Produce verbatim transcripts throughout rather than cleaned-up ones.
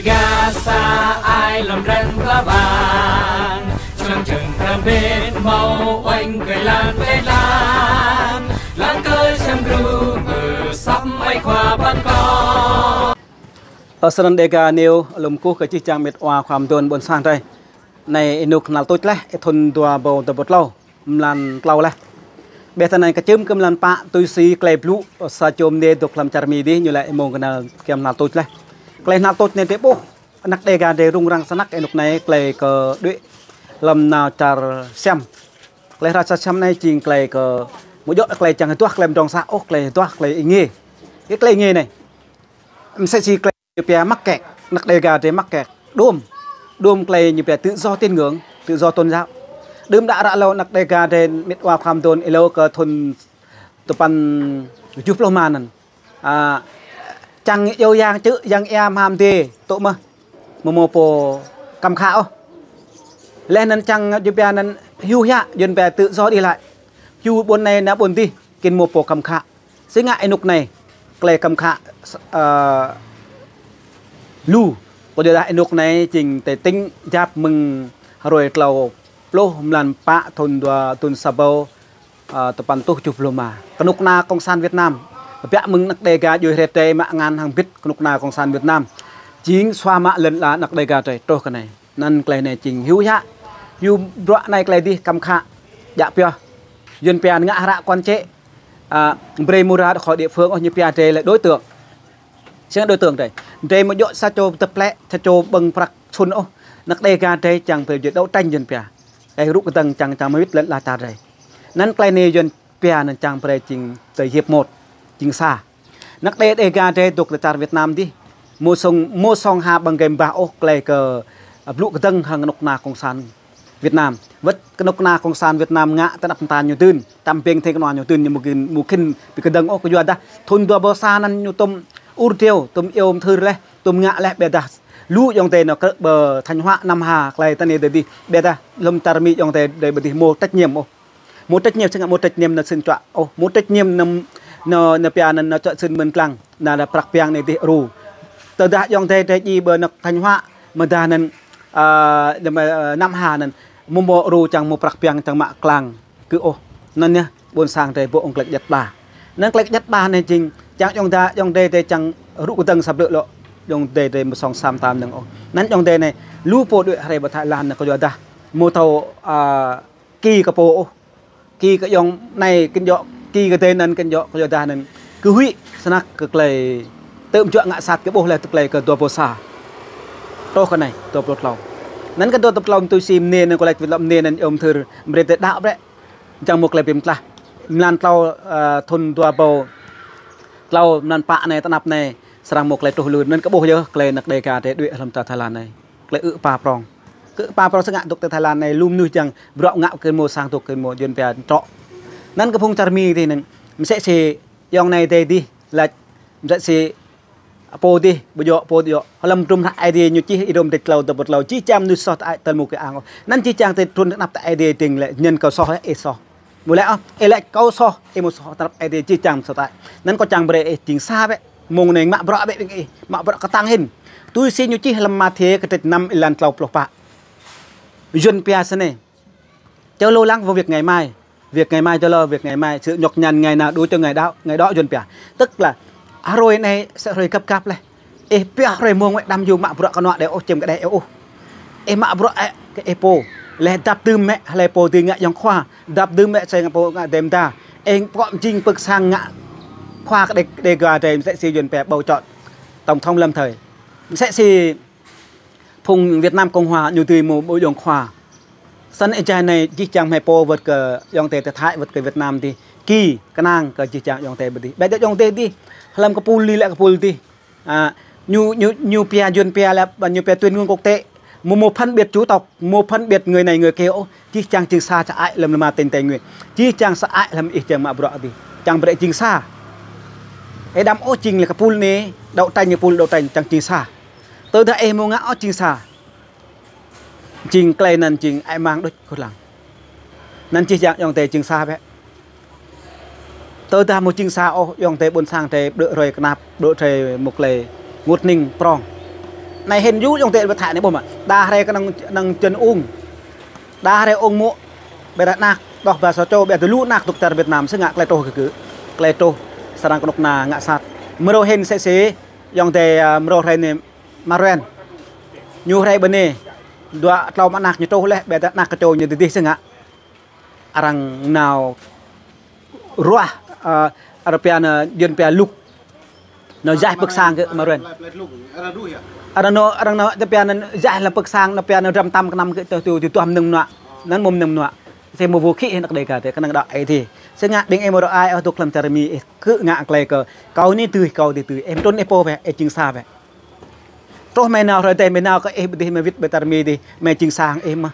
Gasa ai lăm răng pla bang, čang čang kram bên mâo oanh kơ lan kơ lan, lan kơ čang gru mơ săp mai khua ban kơ. Ơ, snăn Dega News lŏ kkuh kơ jih jang mĭt wa khua mduôn ƀuôn sang drei. Anei ênuk knhal tuč leh, thŭn dua êbâo dua pluh tlâo, mlan tlâo leh. Ƀiădah anei kčưm kơ mlan pă tui si klei blŭ sa čô mniê dôk hlăm čar Mi dih ñu lač êmông knhal giăm knhal tuč leh. Klei knhal tuč anei drei ƀuh, anak Dega drei rŭng răng snăk ênuk anei klei kơ đuĕ hlăm nao čar Siăm. Klei hră čar Siăm anei jing klei kơ mâo djŏ klei čiăng duah klei mdrŏng sah ôh, klei duah klei êngiê. Ih klei êngiê anei. Msĕ si klei ñu pia mắc kẹt, anak Dega drei mắc kẹt. Đuôm, đuôm klei ñu pia tự do tín ngưỡng, tự do tôn giáo. Đưm đă ară êlâo anak Dega drei mĭt wa khua mduôn êlâo kơ thŭn dua păn kjuh pluh êma anăn. A, čiăng iêu yang čư̆, yang êa mham dê, tŭ mơh. Mâo mâo pô kăm khă ôh. Leh anăn čiăng ñu pia anăn hiu hiă, ñu pia tự do đi lại. Hiu ƀuôn anei nao ƀuôn dih, kĭn mâo pô kăm khă. Si ngă ênuk anei, klei kăm khă, ơ, lu. Kyuadah ênuk anei jing ti tỉnh Giáp mơ̆ng hruê tlâo pluh mlan pă thŭn dua, thŭn sa êbâo, ơ, dua păn êtuh kjuh pluh êma. Knŭk kna Cộng sản Việt Nam, kbiă mơ̆ng anak Dega djuê hriê drei mă ngăn hŏng bĭt knŭk kna Cộng sản Việt Nam. Jing sua mă lăn ala anak Dega drei truh kơ anei. Anăn klei anei jing hiu hiă. Hiu bruă anei klei dih kăm khă. Djă pioh. Yuăn pia ngă hră quản chế. A, brei mâo ra khỏi địa phương ôh, ñu pia drei là đối tượng. Snăn đối tượng drei. Drei mâo djŏ sa čô tơplĕ, sa čô ƀơ̆ng prăk sun ôh. Anak Dega drei čiăng brei jih đấu tranh yuăn pia. Klei rŭ kdơ̆ng čiăng čiăng mâo wĭt lăn ala čar drei. Anăn klei anei yuăn pia anăn čiăng brei jing tơ hiệp một, jing sa. Anak Đê-, Dega drei dôk ti čar Việt Nam dih. Mâo sŏng, mâo sŏng ha ƀăng gem bah ôh klei kơ, a, blŭ kdơ̆ng hŏng knŭk kna Cộng sản Việt Nam. Wăt knŭk kna Cộng sản Việt Nam ngă ti anăp mta ñu dưn, tăm pêng thê knua ñu dưn ñu mâo khĭn, mâo khĭn bi kdơ̆ng ôh kyuadah thŭn dua êbâo sa anăn ñu tuôm ur driâo, tuôm iêu mthưr leh, tuôm ngă leh ƀiădah lu ayŏng adei nao krư̆ ƀơ Thanh Hóa, Nam Hà, klei tơ anei dih. Ƀiădah hlăm čar Mi ayŏng adei drei ƀơ dih mâo trách nhiệm ôh. Mâo trách nhiệm, si ngă mâo trách nhiệm nao sĭn čuă ôh. Mâo trách nhiệm nao, nao, nao pia nao, nao čuă sĭn mơ̆ng klang, nao leh prăk piăng anei dih ru. Tơdah ayŏng adei drei djiê ƀơ anôk Thanh Hóa, mdah anăn, a, Nam Hà anăn, mâo mâo ru čiăng mâo prăk piăng čiăng mă klang kơ ôh. Anăn yơh, ƀuôn sang drei ƀuh ung klei kdjăt ƀa. Anăn klei kdjăt ƀa anei jing, čiăng ayŏng adei, ayŏng adei drei čiăng rŭ kdơ̆ng sa blư̆ lŏ. Ayŏng adei drei mâo sŏng sa mta mnơ̆ng ôh. Anăn ayŏng adei anei, lu pô đuĕ hriê ƀơ Thái Lan anăn kyuadah mâo thâo, a, ki kơ pô ôh. Ki kơ ayŏng anei kĭn djŏ, ki kơ adei anăn kĭn djŏ, kyuadah anăn kơ huĭ snăk kơ klei tơm juă ngă sat kơ ƀuh leh tơ klei kơ dua êbâo sa. Truh kơ anei, dua pluh tlâo. Anăn kơ dua pluh tlâo tui si mniê anăn kâo lač wĭt lŏ mniê anăn iêu mthưr brei drei đăo brei. Čiăng mâo klei bi mtlaih. Mlan tlâo, a, thŭn dua êbâo tlâo mlan pă anei ti anăp anei srăng mâo klei truh lưn. Anăn kơ ƀuh yơh klei anak Dega drei đuĕ hlăm čar Thái Lan anei. Klei ư̆ pa prŏng. Kơ ư̆ pa prŏng si ngă dôk ti Thái Lan anei, lu mnuih čiăng bruă ngă kơ mâo sang dôk kơ mâo yuăn pia trŏ. Anăn kơ phung čar Mi dih anăn, msĕ si ayŏng anei adei dih, lač, msĕ si pô dih, ƀu djŏ, pô djŏ. Hlăm hdruôm hră Aê Diê ñu čih, Rôm kdrêč tlâo, dua pluh tlâo, jih jang mnuih soh ti ai tơl mâo kơ ang ôh. Anăn jih jang ti trŭn ti anăp ti Aê Diê dơ̆ng lĕ, ñăn kâo soh lĕ, ih soh. Mâo lĕ ôh, ih lač kâo soh, ih mâo soh, ti anăp Aê Diê jih jang soh ti ai. Anăn kâo čiăng brei ih jing sa bĕ. Mông anei mă bruă bĕ ƀing ih, mă bruă ktang hĭn. Tui si ñu čih hlăm Mathiơ kdrêč năm êlan tlâo pluh pă. Yuăn pia snei. Chớ lo lắng vô việc ngày mai. Việc ngày mai, chớ lo việc ngày mai. Sự nhọc nhằn ngày nào đủ cho ngày đó, ngày đó yuăn pia. Tức là hruê anei msĕ hruê găp găp leh. Ih pioh hruê mông wĕ đăm yua mă bruă knuă đei ôh, čem kđeh ôh. Ih mă bruă ĕ kơ ih pô. Leh dăp dưm mĕ hlei pô dưi ngă ayŏng khua. Dăp dưm mĕ hlei pô ngă adei mda. Ih pŏk mjing pưk sang ngă khua kơ Đê-, Dega drei msĕ si yuăn pia bầu chọn tổng thống lâm thời. Msĕ si phung Việt Nam Cộng Hòa ñu dưi mâo ƀuôn ayŏng khua. Snăn êjai anei jih jang hmei pô wăt kơ ayŏng adei ti Thái wăt kơ Việt Nam dih. Ki knang kơ jih jang ayŏng adei ƀơ dih. Ƀiădah ayŏng adei dih. Hlăm kpul anei lĕ kpul dih. A, ñu, ñu, ñu pia yuăn pia lĕ, ñu pia tuyên ngôn quốc tế. Mâo, mâo phân biệt chủng tộc, mâo phân biệt người này người kia ôh. Jih jang jing sa sa ai hlăm lăn tỉnh Tây Nguyên. Jih jang sa ai hlăm ih čiăng mă bruă dih. Čiăng brei jing sa. Ih đăm ôh jing lĕ kpul anei, đấu tranh kpul đấu tranh čiăng jing sa. Tơdah ih mâo ngă ôh jing sa. Jing klei anăn jing ai mang đuč kơ lăng. Anăn jih jang ayŏng adei jing sa bĕ. Tơdah mâo jing sa ôh ayŏng adei ƀuôn sang drei ƀrư̆ hruê knap, ƀrư̆ hruê mâo klei ênguôt hnĭng prŏng. Anei hĭn yŭ ayŏng adei ƀuh thă anei ƀuh mă. Đa hriê kơ năng, năng čăn ung. Đa hriê ung mô̆. Ƀiădah anak, đoh ba sa čô, ƀiădah lu anak dôk čar Việt Nam, si ngă klei truh kơ gơ̆. Klei truh, srăng knŭk kna ngă sat. Mrâo hĭn msĕ si, ayŏng adei, a, mrâo hriê anei Ama Ruen. Ñu hriê ƀơ anei. Dua tlâo mă anak ñu truh leh, ƀiădah anak kčô ñu didih si ngă. Arăng nao ruah, a, arăng pia anăn, jun pia luk. Nao jah pơk sang kơ Ama Ruen. Arăng nao, arăng nao, tơ pia anăn jah hlăm pơk sang, nao pia anăn răm tam knăm kơ tơ tu, tu tuam mnơ̆ng mnuă. Anăn mâo mnơ̆ng mnuă. Msĕ mâo vũ khí hĭn anak Đêga drei, knŏng đăo ih dih. Si ngă ƀing ih mrâo ai ôh dôk hlăm čar Mi ih kơ ngă klei kơ. Kâo anei dưi, kâo dih dưi. Ih mtrŭn ih pô wĕ, ih jing sa wĕ. Truh hmei nao hruê dih, hmei nao kơ ih ƀơ dih, hmei wĭt ƀơ čar Mi dih, hmei jing sa hŏng ih mơh.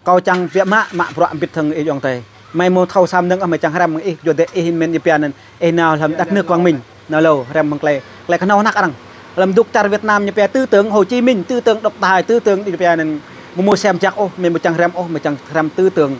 Kâo čiăng biă mă, mă bruă mbĭt hŏng ih ayŏng adei. Hmei amâo thâo sa mnơ̆ng ôh, hmei čiăng hriăm hŏng ih, yua dih ih hĭn mĭn ñu pia anăn, ih nao hlăm đất nước văn minh, nao lâo hriăm hŏng klei, klei knhâo anak arăng. Hlăm dôk čar Việt Nam ñu pia tư tưởng Hồ Chí Minh, tư tưởng độc tài, tư tưởng ñu pia anăn, amâo mâo siam jăk ôh, hmei amâo čiăng hriăm ôh, hmei čiăng hriăm tư tưởng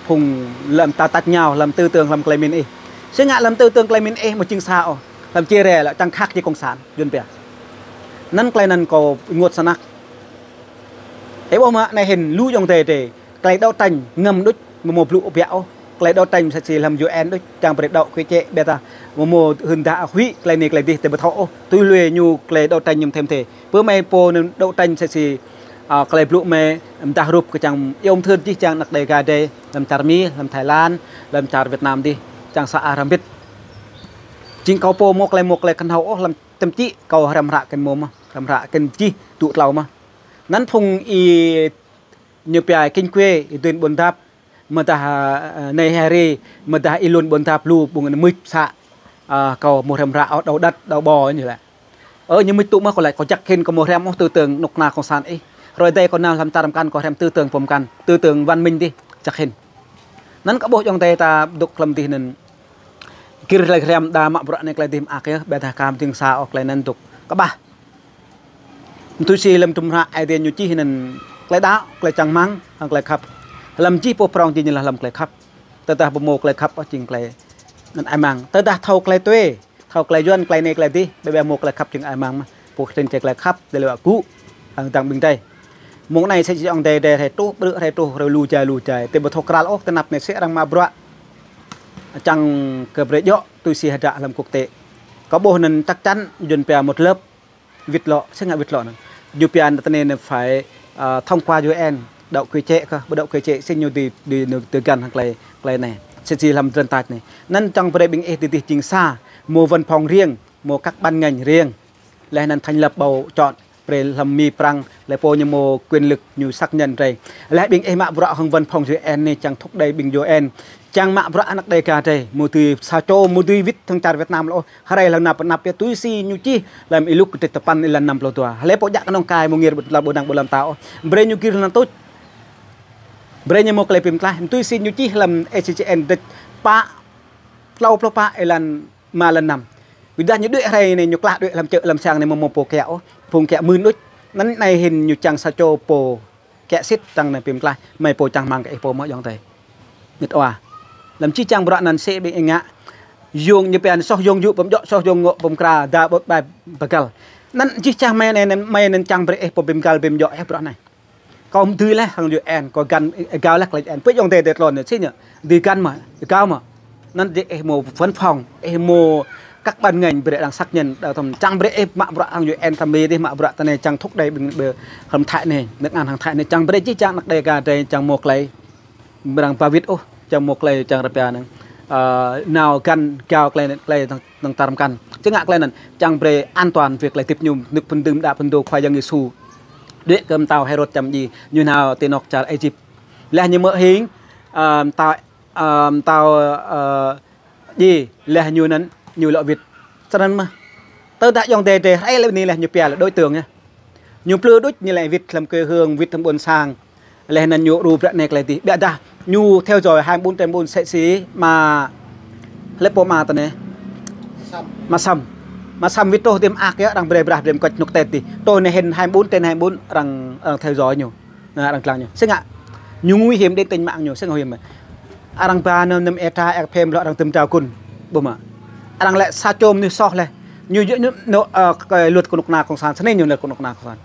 phung hlăm ta tač êngao, hlăm tư tưởng hlăm klei mĭn ih. Si ngă hlăm tư tưởng klei mĭn ih amâo jing sa ôh, hlăm chia rẽ lĕ čiăng khăk jing cộng sản, jun pia. Anăn klei anăn kâo ênguôt snăk. Ih ƀuh mă anei hĭn lu ayŏng adei drei. Klei đấu tranh ngăm đuč, amâo mâo blŭ biă ôh. Klei đấu tranh msĕ si hlăm U N đuč, čiăng brei đăo quy chế ƀiădah. Amâo mâo hưn dah huĭ klei anei klei dih ti ƀu thâo ôh. Tui lui ñu klei đấu tranh ñu mthê mthê. Pơ hmei pô anăn đấu tranh msĕ si, a, klei blŭ hmei mdah rup kơ čiăng iêu mthưr jih jang anak Đêga drei, hlăm čar Mi, hlăm Thái Lan, hlăm čar Việt Nam dih, čiăng sa arăng mbĭt. Jing kâo pô mâo klei, mâo klei knhâo ôh hlăm tăm čĭ kâo hriăm hră kơ mâo mơh, hriăm hră kơ jih tŭ tlâo mơh. Anăn phung ih ñu pia kinh quê, ih dưi ƀuôn dap, mdah, a, a, anei hari, mdah ih lŏn ƀuôn dap lu ƀuôn mưč sa, a, kâo mâo hriăm hră ôh đau đăt, đau bo ñu lĕ. Ơ, ñu mưč tŭ mơh kâo lač, kâo jăk hĭn kâo mâo hriăm ôh tư tưởng knŭk kna cộng sản ih. Hruê dih kâo nao hlăm čar mkăn kâo hriăm tư tưởng pô mkăn, tư tưởng văn minh dih, jăk hĭn. Anăn kâo ƀuh ayŏng adei ta dôk hlăm dih anăn. Gĭr lač hriăm đa mă bruă anei klei dih mơak yơh, ƀiădah ka mjing sa ôh klei anăn dôk kƀah. Mtui si hlăm hdruôm hră Aê Diê ñu čih anăn klei đăo, klei čang hmăng, hŏng klei khăp. Hlăm jih pô prŏng jing lah hlăm klei khăp. Tơdah ƀu mâo klei khăp ôh jing klei anăn ai mang. Tơdah thâo klei tue, thâo klei yuăn, klei anei klei dih, ƀiă ƀiă mâo klei khăp jing ai mang mơh. Pô ksin či klei khăp, dê lua gŭ, hŏng dăng ƀing drei. Mông anei si ayŏng adei drei hriê truh, ƀrư̆ hriê truh, hriê lu jai lu jai. Ti ƀu thâo kral ôh, ti anăp anei si arăng mă bruă. Čiăng kơ brei djŏ, tui si hdră hlăm quốc tế. Kâo ƀuh anăn chắc chắn, jun pia một lớp. Wĭt lŏ, si ngă wĭt lŏ anăn. Ñu pia anăn tơ anei anăn phải, a, thông qua U N, đăo quy chế kơ, ƀu đăo quy chế, si ñu dưi, dưi, dưi găn hŏng klei, klei anei. Si si hlăm dran tač anei. Anăn čiăng brei ƀing ih didih jing sa, mâo văn phòng riêng, mâo các ban ngành riêng. Leh anăn thành lập bầu chọn, brei hlăm Mi Prăng, leh pô ñu mâo quyền lực ñu xác nhận drei. Leh ƀing ih mă bruă hŏng văn phòng U N anei čiăng thúc đẩy ƀing U N. Čiăng mă bruă anak Đêga drei, mâo dưi sa čô, mâo dưi wĭt hŏng čar Việt Nam lŏ. Hriê hlăm anăp anăp yơh tui si ñu čih hlăm Y-Luk kdrêč tpăn êlan năm pluh dua. Hlei pô djă knŏng kai mâo ngir ƀuôn ala ƀuôn đang ƀuôn lam ta ôh. Brei ñu gĭr hlăm tuč. Brei ñu mâo klei bi mtlaih. Tui si ñu čih hlăm Êsêkiel kdrêč pă, tlâo pluh pă êlan êma êlan năm. Ƀiădah ñu đuĕ hriê anei ñu klah đuĕ hlăm čư̆ hlăm sang anei amâo mâo pô kiă ôh. Phung kiă mưn đuč. Anăn anei hĭn ñu čiăng sa čô pô kiă sĭt čiăng anei bi mtlaih. Hmei pô čang hmăng kơ ih pô mơh ayŏng adei. Mĭt wa. Hlăm jih jang bruă anăn si ƀing ih ngă. Yŏng ñu pia anăn soh yŏng yŭ pô mjŏ, soh yŏng ngŏ pô mkra, da ƀô̆ ƀai bơgăl. Anăn jih jang hmei anei, anăn hmei anăn čiăng brei ih pô bi mgăl bi mjŏ ih bruă anei. Kâo mdưi leh hŏng U N, kâo găn, êgao leh klei U N. Pơ ayŏng adei drei tlôn anei si ñu. Dưi găn mơh, êgao mơh. Anăn jing ih mâo văn phòng, ih mâo các ban ngành brei arăng xác nhận, đa thăm čiăng brei ih mă bruă hŏng U N tăm li dih mă bruă tơ anei čiăng thúc đẩy ƀing ƀơ hŏng Thái anei, nước Nga hŏng Thái anei čiăng brei jih jang anak Đêga drei čiăng mâo klei. Arăng ba wĭt ôh, čiăng mâo klei čiăng rơpia anăn. Ơ, nao găn êgao klei, klei năng, năng tar mkăn. Si ngă klei anăn, čiăng brei an toàn việc klei hdĭp ñu, nưk phŭn dưm đa phŭn dô Khua Yang Yêsu. Đuĕ kơ mtao Hêrôt čăm djiê, ñu nao ti anôk čar Êjip. Leh ñu mơ̆ hing, ơ, mtao, ơ, mtao, ơ, djiê, leh ñu anăn, ñu lŏ wĭt. Snăn mơh. Tơdah ayŏng adei drei hriê leh anei leh ñu pia leh đối tượng yơh. Ñu mplư đuč ñu lĕ wĭt hlăm quê hương, wĭt hlăm ƀuôn sang. Leh anăn ñu đru bruă anei klei dih. Ƀiădah ñu theo dõi hai mươi bốn trên bốn msĕ si ama, hlei pô ama tơ anei. Ama Săm. Ama Săm wĭt truh dih mơak yơh arăng brei brah brei mkŏč hnŭk Tết dih. Truh anei hĭn hai mươi bốn trên hai mươi bốn arăng, arăng theo dõi ñu. Anăn arăng dlăng ñu. Si ngă. Ñu nguy hiểm đến tính mạng ñu, si ngă nguy hiểm. Arăng ba anăn năm êtra êk phêm lŏ arăng tŭm trao gun. Ƀuh mơh. Arăng lĕ sa čô mnuih soh leh. Ñu yơh ñu, ñu, ơ, kơ luật knŭk kna cộng sản, snei ñu luật knŭk kna cộng sản.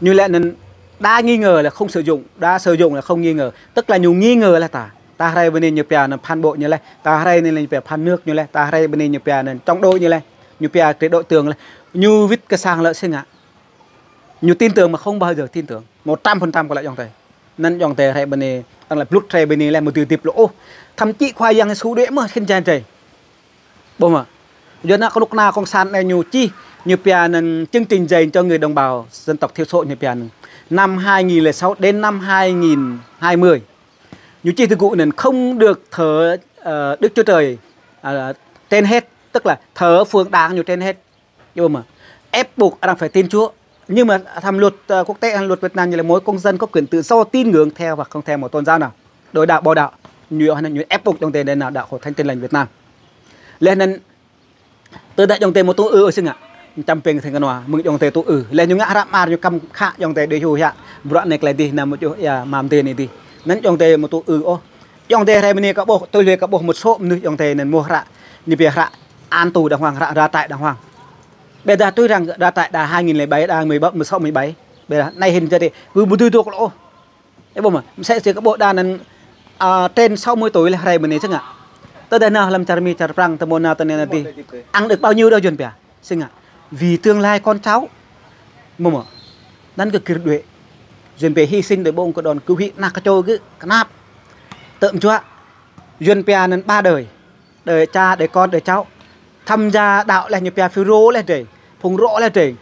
Ñu lĕ anăn đa nghi ngờ là không sử dụng, đa sử dụng là không nghi ngờ. Tức là ñu nghi ngờ leh ta. Ta hriê bơni ñu pia anăn phản bội ñu leh, ta hriê anei ñu pia phản nước ñu leh, ta hriê bơni ñu pia anăn chống đối ñu leh, ñu pia chế độ tường leh. Ñu wĭt kơ sang lĕ si ngă. Ñu tin tưởng mà không bao giờ tin tưởng một trăm phần trăm kơ lĕ ayŏng adei. Anăn ayŏng adei hriê bơni, tăng lĕ blŭt hriê bơni leh, mâo dưi hdĭp lŏ ôh. Thậm chí Khua Yang Yêsu đuĕ mơh khĭn jai drei. Ƀuh mơh. Yua anăn knŭk kna cộng sản anei ñu čih, ñu pia anăn chương trình dạy cho người đồng bào dân tộc thiểu số ñu pia anăn. Năm hai nghìn lẻ sáu đến năm hai nghìn hai mươi. Ñu čih ti gŭ anăn không được thờ, ờ, Đức Chúa Trời, ờ, trên hết, tức là thờ phượng đảng ñu trên hết. Ƀuh mơh. Ép buộc arăng phải tin Chúa. Nhưng mà theo luật, ờ, quốc tế, luật Việt Nam như là mỗi công dân có quyền tự do tín ngưỡng theo hoặc không theo một tôn giáo nào. Đòi đạo, bỏ đạo. Ñu, ñu ép buộc ayŏng adei đei nao đạo Hội Thánh Tin Lành Việt Nam. Leh anăn tơdah ayŏng adei mâo tŭ ư ôh si ngă. Čăm pêng thêng knua, mơ̆ng ayŏng adei tŭ ư. Leh ñu ngă hră mơar ñu kăm khă ayŏng adei đei hiu hiă. Bruă anei klei dih nao mâo čuh ya mam dê anei dih. Anăn ayŏng adei mâo tŭ ư ôh. Ayŏng adei hriê bơni kâo ƀuh, tui hluê kâo ƀuh một số mnuih ayŏng adei anăn mâo hră. Ñu pia hră án tù đàng hoàng, hră ra trại đàng hoàng. Ƀiădah tui arăng ra trại đa hai nghìn lẻ bảy, đa mười bảy, mười sáu, mười bảy. Ƀiădah anei hĭn jadi, kơ ƀu dưi dôk lŏ ôh. Ƀuh mơh, msĕ si kâo ƀuh đa anăn, à, trên sáu mươi tuổi leh hriê bơni si ngă. Tơdah nao hlăm čar Mi, čar Prăng, tơ mâo nao tơ anei nao dih. Ăn được bao nhiêu đâu Yuăn pia. Si ngă. Vì tương lai con cháu. Ƀuh mơh. Anăn kơ gĭr đuĕ. Yuăn pia hy sinh để ƀơ̆ng kơ đon kơ huĭ anak kơ čô gơ̆, knap. Tơm juă. Yuăn pia anăn ba đời. Đời cha, đời con, đời cháu. Tham gia đạo leh ñu pia FULRO leh drei. Phung rŏ leh drei.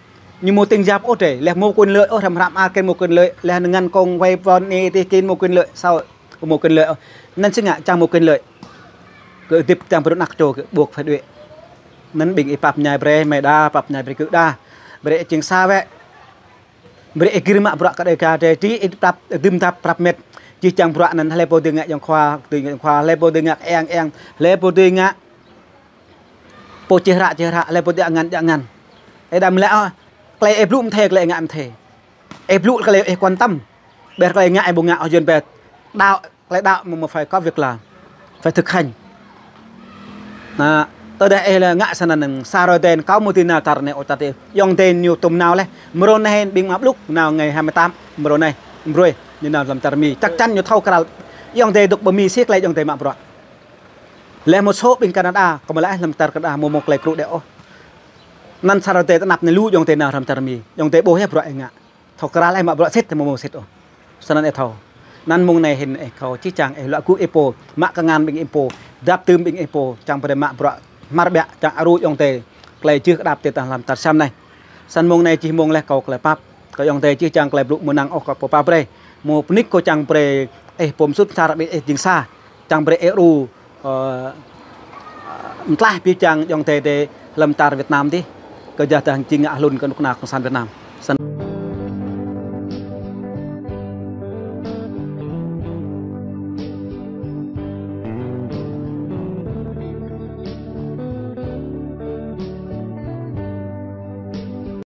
Ñu mâo tĭng yap ôh drei. Leh mâo quyền lợi ôh, hrăm hrăm ar kĭn mâo quyền lợi. Leh ngăn công vay vốn anei dih kĭn mâo quyền lợi. Sao mâo quyền lợi ôh. Anăn si ngă čiăng mâo quyền lợi. Kơ hdĭp čiăng brei anak čô kơ buộc phải đuĕ. Anăn ƀing ih pap mñai brei, mei đa, pap mñai brei kơ đa. Brei jing sa wĕ. Brei ih gĭr mă bruă kơ Đêga drei, drei ih prăp, dưm dăp prăp mĕt. Jih jang bruă anăn hlei pô dưi ngă ayŏng khua, dưi ngă ayŏng khua, hlei pô dưi ngă êang êang, hlei pô dưi ngă pô čih hră, čih hră, hlei pô djă ngăn, djă ngăn. Ih đăm lĕ, ơ, klei ih blŭ mthê, klei ih ngă mthê. Ih blŭ klei ih quan tâm. Ƀiădah klei ngă ih ƀu ngă ôh Yuăn pia. Đăo, klei đăo mâo, mâo phải có việc làm. Phải thực hành. Nă, tơdah ih lĕ ngă snăn anăn sa hruê dên kâo mâo dưi nao čar anei ôh čar dih. Ayŏng adei ñu tuôm nao leh. Mrâo anei ƀing mă blŭk nao ngày hai mươi tám. Mrâo anei, mbruê, ñu nao hlăm čar Mi. Chắc chắn ñu thâo kral. Ayŏng adei dôk ƀơ Mi si klei ayŏng adei mă bruă. Leh một số ƀing Canada, kâo mă leh hlăm čar Canada mâo mâo klei krŭ đĕ ôh. Anăn sa hruê dên tơ anăp anei lu ayŏng adei nao hlăm čar Mi. Ayŏng adei ƀuh yơh bruă ih ngă. Thâo kral ih mă bruă sĭt, mâo mâo sĭt ôh. Snăn ih thâo. Anăn mông anei hĭn ih kâo čih čiăng ih luă gŭ ih pô, mă kngan ƀing ih pô, dăp dưm ƀing ih pô, čiăng brei mă bruă hmar ƀiă, čiăng aru ayŏng adei, klei jưh kđap ti tah hlăm čar Siam anei. Snăn mông anei jih mông leh kâo klei pap, kơ ayŏng adei jih jang klei blŭ mnơ̆ng ôh kâo pô pap brei. Mâo pnik kâo čiăng brei ih pô msŭt msar ƀing ih jing sa, čiăng brei ih aru, ơ, mtlaih bi čiăng ayŏng adei dê hlăm čar Việt Nam dih, kơ jah dah jing ngă hlŭn kơ knŭk kna cộng sản Việt Nam.